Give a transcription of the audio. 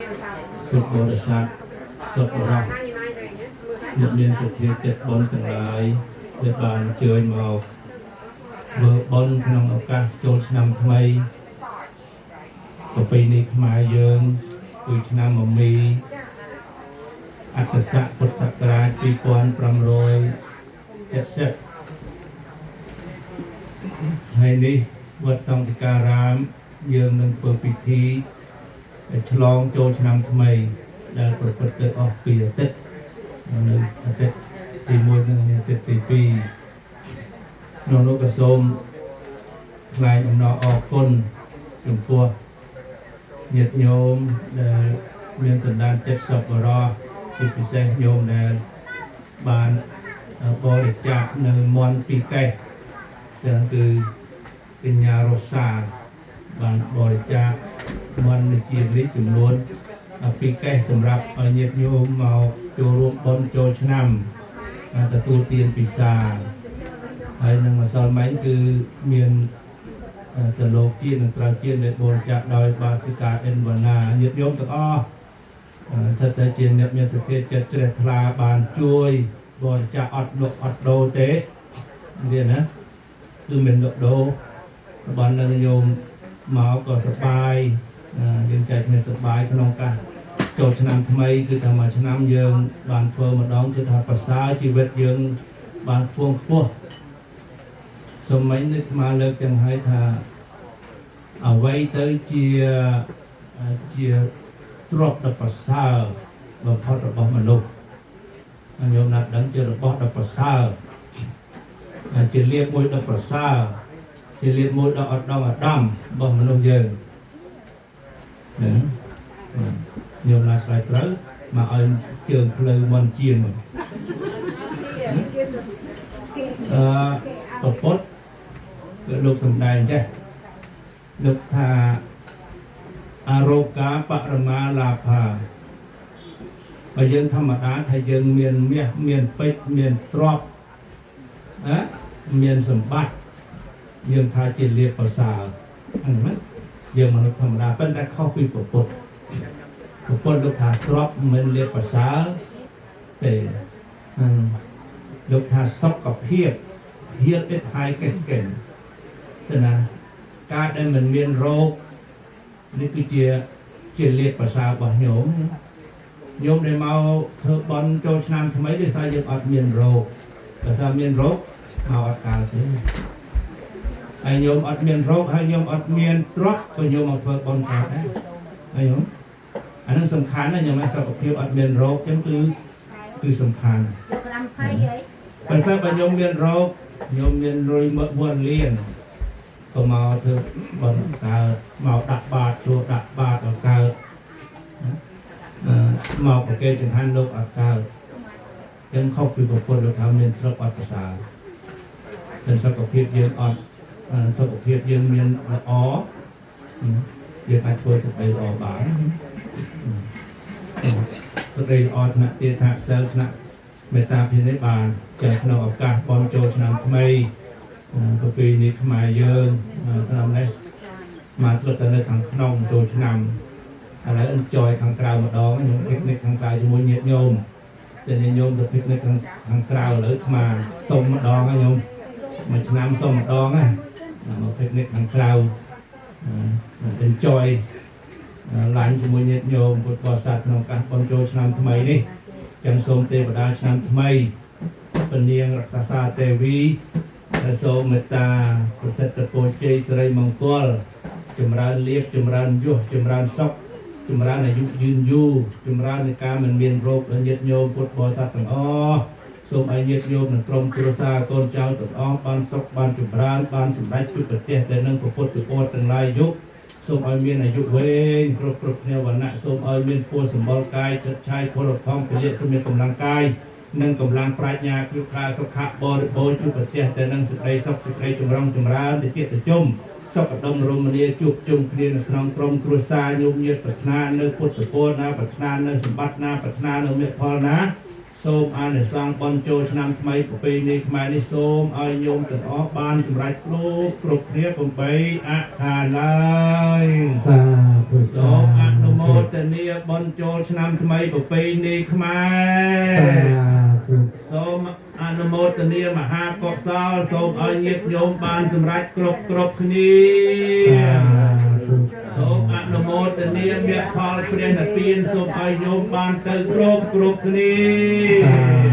សុខបរិស័ទសុខរោះអ្នកមានសទ្ធាចិត្តបុណ្យទាំងឡាយដែលបានអញ្ជើញមកធ្វើបុណ្យក្នុងឱកាសចូលឆ្នាំថ្មីប្រពៃណីខ្មែរយើងគឺឆ្នាំមមីអត្តស័កពុទ្ធសករាជ2570ហើយនេះវត្តសង្ឃិការាមយើងនឹងធ្វើពិធីឆ្លងចូលឆ្នាំថ្មីដែលប្រព្រឹត្តទៅអស់ពីអាទិត្យនៅអាទិត្យទី1និងអាទិត្យទី2ក្នុងនោះក៏សូមថ្លែងអំណរអគុណចំពោះញាតិញោមដែលមានសន្តានចិត្តសប្បុរសជាពិសេសញោមដែលបានបរិច្ចាគនៅមន្តពីកេះទាំងគឺកញ្ញារសាបានបរិច្ចាគមន្តវិជានេះចំនួនពីកេះសម្រាប់ឲ្យញាតិញោមមកចូលរួមបុណ្យចូលឆ្នាំទទួលទានពិសាហើយនឹងម្សិលមិញគឺមានតលោកជានិងត្រូវជាដែលបរិច្ចាគដោយបាសិកាអិនវណ្ណាញាតិញោមទាំងអស់សិតតែជាអ្នកមានសទ្ធាចិត្តជ្រះថ្លាបានជួយបរិច្ចាគអត់លក់អត់ដូរទេនេះណាគឺមិនលក់ដូររបស់នឹងញោមមកក៏សប្បាយយើងចែកគ្នាសប្បាយក្នុងការចូលឆ្នាំថ្មីគឺថាមួយឆ្នាំយើងបានធ្វើម្ដងគឺថាប្រសើរជីវិតយើងបានខ្ពង់ខ្ពស់សូមមិញនេះអាលើកទាំងឲ្យថាអ្វីទៅជាជាទ្រព្យដ៏ប្រសើរបំផុតរបស់មនុស្សញោមណាត់ដឹងជារបស់ដ៏ប្រសើរជាលាភមួយដ៏ប្រសើរជាលាភមួយដ៏ឧត្តមឧត្តមរបស់មនុស្សយើងណាញោមណាឆ្លើយត្រូវមកឲ្យជើងផ្លូវមន់ជាងអឺពពុទ្ធគឺលោកសំដែងចេះលោកថាអរោកាបរមាលាផាបើយើងធម្មតាថាយើងមានមាសមានពេជ្រមានទ្រព្យណាមានសម្បត្តិយើងថាជាលាភប្រសើរហ្នឹងណាយើងមនុស្សធម្មតាប៉ុន្តែខុសពីពុទ្ធពុទ្ធលោកថាទ្រព្យមិនលាភប្រសើរទេលោកថាសុខភាព heal it high skin ទៅណាការដែលមិនមានរោគនេះគឺជាជាលាភប្រសើររបស់ញោមញោមដែលមកធ្វើបន់ចូលឆ្នាំថ្មីដោយសារយើងអត់មានរោគដោយសារមានរោគមកអត់កើតទេហើយញោមអត់មានរោគហើយញោមអត់មានទ្រព្យក៏ញោមមកធ្វើបន់កើតដែរហើយញោមអានឹងសំខាន់ណាស់ញោមសុខភាពអត់មានរោគចឹងគឺគឺសំខាន់ យក5 20អី បើសិនបើញោមមានរោគញោមមានរុយមើលលៀនក៏មកធ្វើបន់កើតមកដាក់បាតជួដាក់បាតដល់កើតមកប្រកេចង្ហាន់លោកអត់កើតចឹងខុសពីប្រពន្ធលោកថាមានទ្រព្យអត់ប្រសើរតែសុខភាពយើងអត់សុខភាពយើងមានល្អយើងអាចធ្វើសេចក្តីល្អបានសេចក្តីល្អថ្នាក់ទាថាសិលថ្នាក់មេត្តាភិនិបានចឹងក្នុងឱកាសបន់ចូលឆ្នាំថ្មីប្រពៃណីខ្មែរយើងឆ្នាំនេះមកធ្វើទៅនៅខាងក្នុងចូលឆ្នាំឥឡូវ enjoy ខាងក្រៅម្ដងខ្ញុំ picnic ខាងក្រៅជាមួយញាតិញោមតែញាតិញោមទៅ picnic ខាងក្រៅឥឡូវអាសុំម្ដងញោមមួយឆ្នាំសុំម្ដងណាមក picnic ខាងក្រៅ enjoy ឡាញជាមួយញាតិញោមពុទ្ធបរិស័ទក្នុងការបុណ្យចូលឆ្នាំថ្មីនេះចឹងសូមទេវតាឆ្នាំថ្មីពនាងរក្សាសាទេវីដែលសូមមេត្តាប្រសិទ្ធពរជ័យសិរីមង្គលចម្រើនលៀបចម្រើនយុសចម្រើនសុខចម្រើនអាយុយឺនយូរចម្រើននៃការមិនមានរោគដល់ញាតិញោមពុទ្ធបរិស័ទទាំងអស់សូមឲ្យញាតិញោមនិងក្រុមគ្រួសារកូនចៅទាំងអស់បានសុខបានចម្រើនបានសម្រេចជួបប្រទះតែនឹងពុទ្ធពរទាំងឡាយយុគសូមឲ្យមានអាយុវែងគ្រប់គ្រប់គ្នាវណ្ណៈសូមឲ្យមានពោសម្បុរកាយចិត្តឆាយពលផងពលៈសូមមានកម្លាំងកាយនិងកម្លាំងប្រាជ្ញាគ្រួខ្លាសុខៈបរិបូរណ៍ជួបប្រទះតែនឹងសេចក្តីសុខសេចក្តីចម្រុងចម្រើនតិចតិជុំសុខដុមរមនាជួបជុំគ្នានៅក្នុងក្រុមគ្រួសារញោមញាតិប្រាថ្នានៅពុទ្ធពរណាប្រាថ្នានៅសម្បត្តិណាប្រាថ្នានៅមេផលណា សូមអានិសង្សបុណ្យចូលឆ្នាំថ្មីប្រពៃណីខ្មែរនេះសូមឲ្យញោមទាំងអស់បានសម្រេចគ្រប់គ្រប់គ្នាកុំបីអខានឡើយ សាធុ សូមអនុមោទនាបុណ្យចូលឆ្នាំថ្មីប្រពៃណីខ្មែរ សាធុ សូមអនុមោទនាមហាកុសលសូមឲ្យញាតិញោមបានសម្រេចគ្រប់គ្រប់គ្នា សាធុ សូមអនុមោទនាមគ្គផលព្រះនិព្វានសូមឲ្យញោមបានទៅគ្រប់គ្រប់គ្នា សា